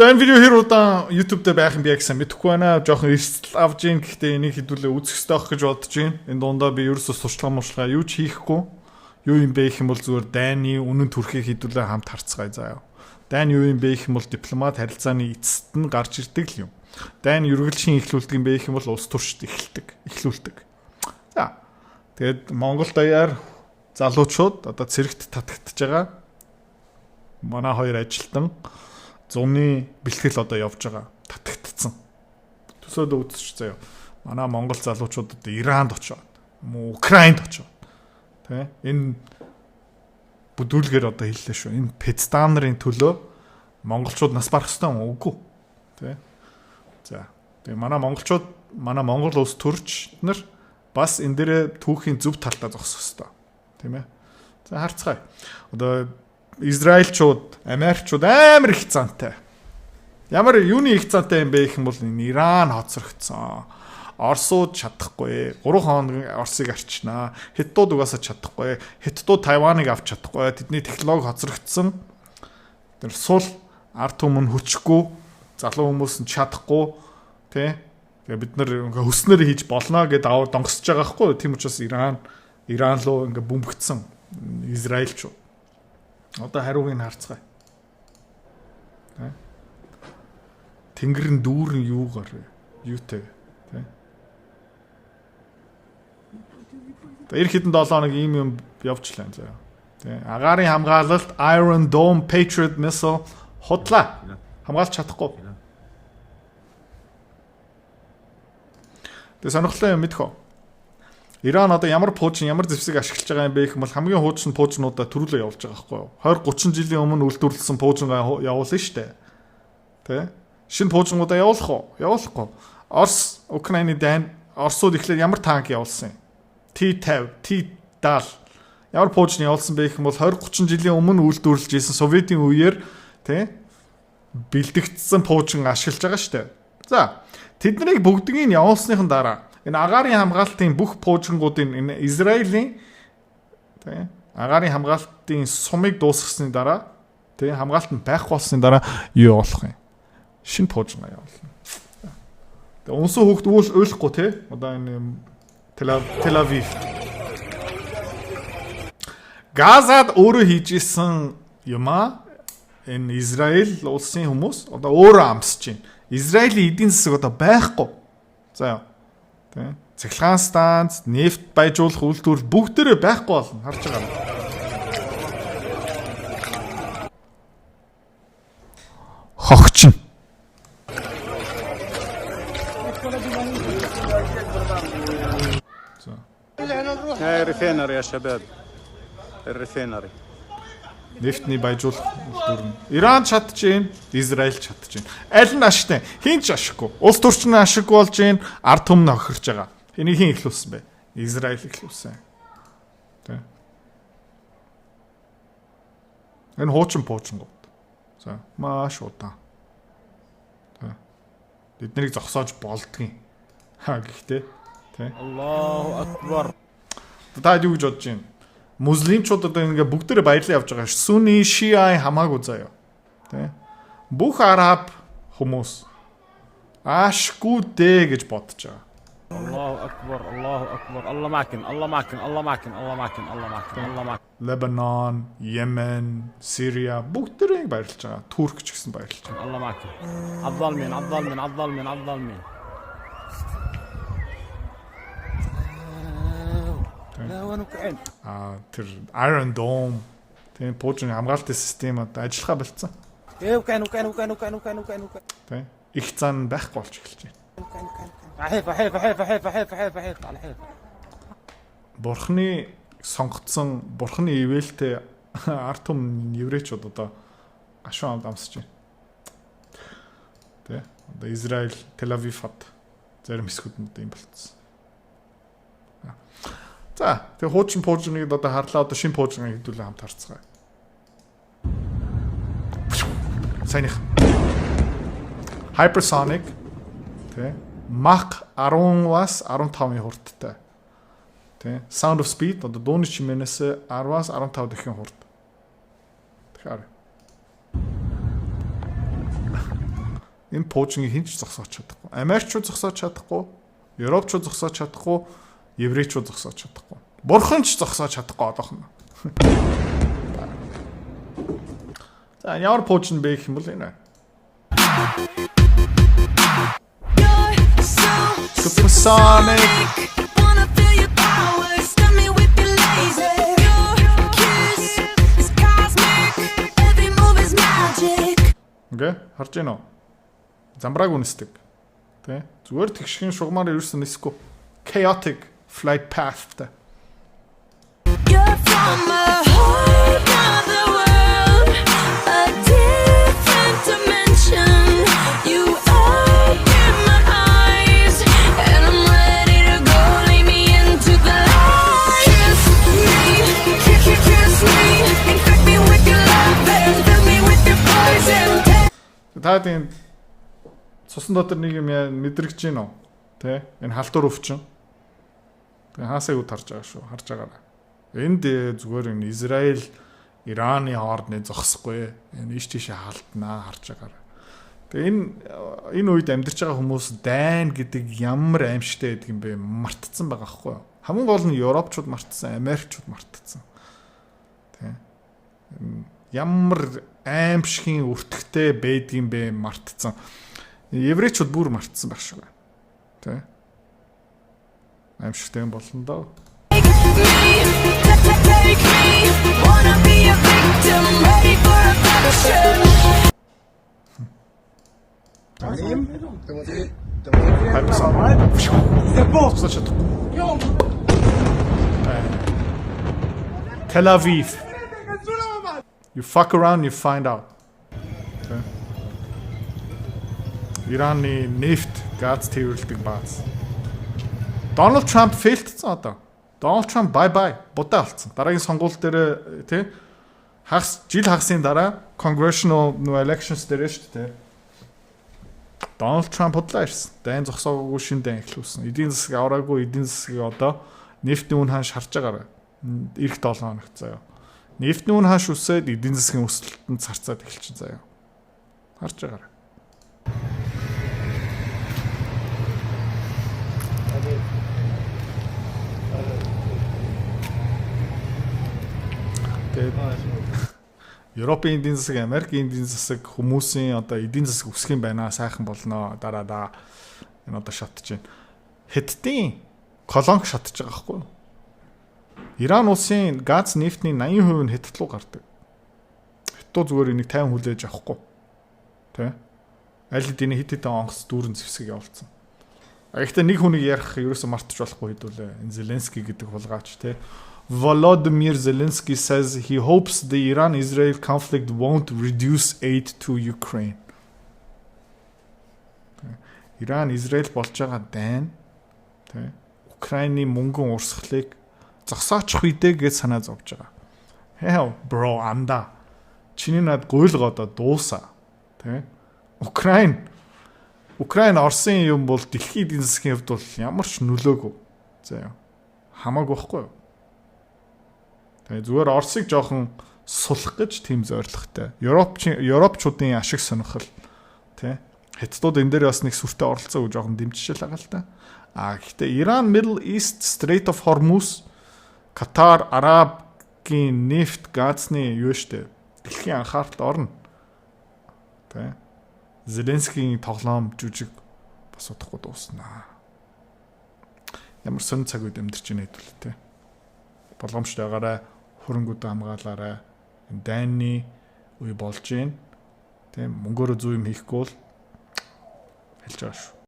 За, энэ видео хэр удаан YouTube дээр байх юм би яг сайн мэдэхгүй байна. Жохон эрсдэл авж гин, гэхдээ энийг хэдүүлээ үзэх ёстой байх гэж бодож байна. Энэ дундаа би ерөөсөө сурчлага мурчлага юу ч хийхгүй. Юу юм бэ гэх юм бол зүгээр дайны үнэн төрхийг хэдүүлээ хамт харцгаая заяа. Дайн юу юм бэ гэх юм бол дипломат харилцааны эцэст нь гарч ирдэг л юм. Дайн үргэлжлэн эхлүүлдэг юм бэ гэх юм бол улс төрчд эхэлдэг, эхлүүлдэг. За. Тэгээд Монгол даяар залуучууд одоо цэрэгт татагдчихж байгаа. Манай хоёр ажилтан зуны бэлтгэл одоо явж байгаа. Татагдцсан. Төсөөд үзчих заяа. Манай Монгол залуучууд одоо Иранд очоод, Украинд очоод. Тэ? Энэ бүдүүлгээр одоо хэллээ шүү. Энэ Пецдан нарын төлөө монголчууд нас барах ёстой юм үгүй. Тэ? За. Тэгээ манай монголчууд, манай Монгол улс төрч нар бас энэ дээрээ түүхийн зөв талдаа зогсох ёстой. Тийм ээ. За, харцгаая. Одоо Израильчууд, Америкчууд амар их зантай. Ямар юуны их зантай юм бэ гэх юм бол энэ Иран хоцрогдсон. Оросууд чадахгүй. 3 хоног Оросыг арчнаа. Хятадууд угаасаа чадахгүй. Хятадууд Тайваныг авч чадахгүй. Тэдний технологи хоцрогдсон. Тэр сул ард түмэн хүчгүй, залуу хүмүүс нь чадахгүй, тий. Тэгээ бид нар ингээ хөснөр хийж болно гэдээ аваа донгосож байгаа хгүй. Тийм учраас Иран руу ингээ бөмбөгдсөн Израильчууд. Одоо хариуг нь харцгаая. Тэ? Тэнгэр нь дүүрэн юугаар вэ? Юутай вэ? Тэ? Тэр хэдэн 7 хоног ийм юм явжлаа заяа. Тэ? Агаарын хамгаалалт Iron Dome, Patriot missile худлаа. Хамгаалж чадахгүй. Тэгээ сонирхолтой юм мэдэх үү? Иран одоо ямар пуужин, ямар зэвсэг ашиглаж байгаа юм бэ гэх юм бол хамгийн хуучин пуужнуудаа төрүүлээ явуулж байгаа байхгүй юу? 20 30 жилийн өмнө үйлдвэрлэсэн пуужингаа явуулна шүү дээ. Тэ? Шинэ пуужингуудаа явуулах уу? Явуулахгүй. Орос Украины дайн Оросууд эхлээд ямар танк явуулсан юм? T50, T70 ямар пуужин явуулсан бэ гэх юм бол 20 30 жилийн өмнө үйлдвэрлэж исэн Советийн үеэр, тэ, бэлдэгдсэн пуужин ашиглаж байгаа шүү дээ. За, тэднийг бүгднийг явуулсныхан дараа энэ агаарын хамгаалтын бүх пуужингуудын, энэ Израилийн, тий, агаарын хамгаалтын сумыг дуусгасны дараа, тий, хамгаалт нь байхгүй болсны дараа юу явуулах юм? Шинэ пуужингаа явуулна. Тэгээ унсан хүүхд уул уйлахгүй, тий. Одоо энэ Тел Авив Газад өөрөө хийж исэн юмаа энэ Израиль улсын хүмүүс одоо өөрөө амсаж байна. Израилийн эдийн засаг одоо байхгүй. За. Тэ. Цахилгаан станц, нефть баяжуулах үйлдвэр бүгдээрээ байхгүй болно. Харж байгаа юм. Хогчин. За. هاي ريفينري يا شباب الريفينري Нефтний баяжуулах үйлдвэр нь. Иран чадчихээн, Израиль чадчихээн. Аль нь ашигтай? Хин ч ашиггүй. Улс төрч нь ашиггүй болж гин, ард түмэн хохирч байгаа. Энийг хэн эхлүүлсэн бэ? Израиль эхлүүлсэн. Тэ. Энэ хуучин пуужингууд. За, маш удаан. Тэ. Тэднийг зогсоож болдгийн. Ха, гэхдээ тэ. Аллаху акбар. Та юу гэж бодож байна? Муслимчууд одоо ингээ бүгдээрээ баярлан явж байгаа ш. Сүни, Шиа хамаагүй заяа. Тэ? Бүх араб хүмүүс аашгүй дээ гэж бодож байгаа. Аллаху акбар, Аллаху акбар. Алла макин, Алла макин, Алла макин, Алла макин, Алла макин, Алла макин. Лебанон, Йемен, Сирия бүгдээрээ баярлж байгаа. Турк ч гэсэн баярлж байгаа. Алла макин. Аддалмин, аддалмин, аддалмин, аддалмин. Аа, тэр Iron Dome, тийм, пуужин хамгаалтын систем одоо ажиллахаа болцсон. Тийм. Их зан байхгүй болж эхэлж байна. Бурхны сонгоцсон, бурхны ивэлтэй ард түмэн еврейчүүд одоо гашуун амд амсаж байна. Тэ? Одоо Израиль, Тел Авив хот зарим хэсгүүд нь одоо юм болцсон. За, тэгээ хуучин пуужиныг одоо харлаа, одоо шинэ пуужиныг хэдүүлээ хамт харцгаая. Сайных. Hypersonic, тэ, Mach 10-аас 15-ын хурдтай. Тэ. Sound of speed, одоо дууны чимээнээс 10-аас 15 дахин хурд. Тэгэхээр Энэ пуужиныг хэн ч зогсоож чадахгүй. Америкчууд зогсоож чадахгүй, Европчууд зогсоож чадахгүй, еврейчүүд зогсоож чадахгүй. Бурхан ч зогсоож чадахгүй одоохоно. За, ямар пуужин бэ гэх юм бол энэ. You're so Supersonic. Wanna feel your power, stun me with your laser. Your kiss is cosmic, every move is magic. Okay, харж байна уу? Замбрааг үнэсдэг. Тэ? Зүгээр тэгшхэн шугамаар ерөөсөн нисэхгүй. Chaotic flight path та. You're from a whole other world, a different dimension. You open my eyes, and I'm ready to go. Lead me into the light. Kiss me, kiss, kiss, kiss me, infect me with your love and fill me with your poison. Та тийм цусан дотор нэг юм мэдрэгч гин үү? Тэ? Энэ халдвар өвчин. Тэгээ хаасаа юу тарж байгаа шүү. Харж байгаарай. Энд зүгээр энэ Израиль Ираны хоорондны зогсохгүй. Энэ ийш тийшээ халднаа, харж байгаарай. Тэгээ энэ үед амьдарч байгаа хүмүүс дайн гэдэг ямар аимшигтай байдаг юм бэ? Мартцсан байгаа хгүй юу? Хамгийн гол нь Европчууд мартсан, Америкчууд мартцсан. Тэ. Ямар аимшигын өртөгтэй байдгийн бэ, мартцсан. Еврейчүүд бүр мартсан байх шиг байна. Тэ. Аимшигтай юм болно доо. Take me, take me. Wanna be a victim, ready for affection. Хайпсан. Зогсож чадахгүй. Tel Aviv. You fuck around, you find out. Тэ. Ираны нефт, газ тээвэрлэдэг бааз. Дональд Трамп fail дсэн одоо. Дональд Трамп bye bye, будаа алдсан. Дараагийн сонгуул дээр, тий, хагас жил хагасын дараа congressional нөө elections дээр шүү дээ. Дональд Трамп худлаа ирсэн. Дайн зогсоогоогүй, шин дайн эхлүүлсэн. Эдийн засаг авраагүй, эдийн засгийг одоо нефтийн үн ханш харж байгаарай. Ирэх 7 хоногт заяа. Нефтийн үн ханш өсөөд эдийн засгийн өсөлтөнд царцаад эхэлчин заяа. Харж байгаарай. Тэгээд Европын эдийн засаг, Америкийн эдийн засаг, хүмүүсийн одоо эдийн засаг өсөх юм байна, сайхан болно. Дараа да энэ одоо шатж байна. Хятадын колонк шатж байгаа байхгүй юу? Иран улсын газ нефтний 80% нь Хятад руу гардаг. Хятад зүгээр энийг тайван хүлээж авахгүй. Тэ? Аль хэдийн хэд хэдэн онгоц дүүрэн зэвсэг явуулсан. А гэхдээ нэг хүнийг ярих ерөөсө мартаж болохгүй хэдүүлээ. Энэ Зеленский гэдэг хулгайч, тэ. Volodymyr Zelensky says he hopes the Iran-Israel conflict won't reduce aid to Ukraine. Иран Израиль болж байгаа дайн, тэ, Украины мөнгөн урсгалыг зогсоочих үедээ гэж санаа зовж байгаа. Hell bro, анда. Чиний над гуйлгоо дуусаа. Тэ. Украин Оросын юм бол дэлхийн эдийн засгийн хувьд бол ямар ч нөлөөгүй. За яа. Хамаагүй байхгүй юу? Тэгээ зүгээр Оросыг жоохон сулах гэж тийм зорилготой. Европчуудын ашиг сонирхол, тий. Хятадууд энэ дээр бас нэг сүртэй оролцоог жоохон дэмжиж л байгаа л та. А гэхдээ Иран, Middle East, Strait of Hormuz, Катар, Арабгийн нефт, газны юу штэ. Дэлхийн анхааралд орно. Тий. Зеленскийн тоглоом жүжиг бас удахгүй дууснаа. Ямар сонь цаг үед амьдарч байна хэдүүл, тий. Болгоомжтой байгаарай, хөрөнгөдөө хамгаалаарай. Энэ дайны үе болж байна. Тийм, мөнгөөрөө зүй юм хийхгүй бол хэлж байгаа шүү.